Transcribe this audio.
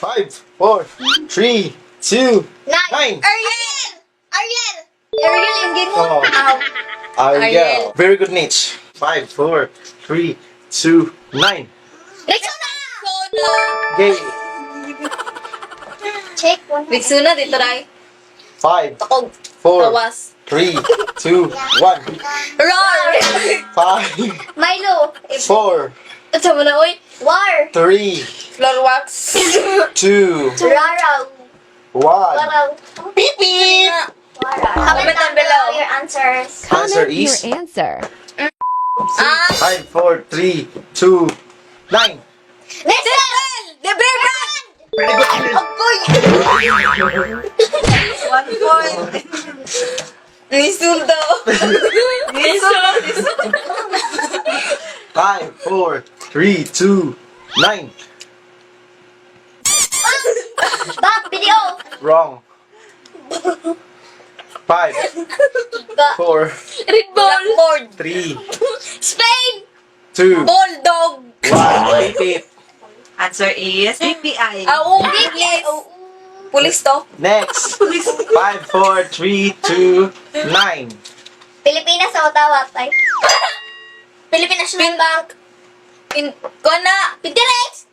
Five, four, three, two, Nine. nine. Ariel! Ariel! Ariel yung gingon. Oh. Ow. Ariel. Very good, Mitch. Five, four, three, two, nine. Rexona! Rexona. Gay. Check one. Rexona dito ray. Five, Takog. four, Tawas. three, two, one. Roar. Five, Milo. four, Ito mo na, oy. War. three, Floor wax. two, Raraw. one. Waraw. Beep beep. Waraw. Comment down below. Your answers. Answer Comment your is answer. Ah. five, four, three, two, nine. Nestle! The Bear Brand! Very good. Agoy! 1 point. Nisul daw. Nisul. Five, four, three, two, nine. Back video. Wrong. Five, Ba- four, Red Bull. Blackboard. three, Spain. two, Bulldog. one. Beep beep. Answer is BPI. Ah, oo. Yes. Police to. Next. Five, four, three, two, nine. Pilipinas sa Ottawa. Tay. Philippine National Bank. Pin, kuha na. Pinterest.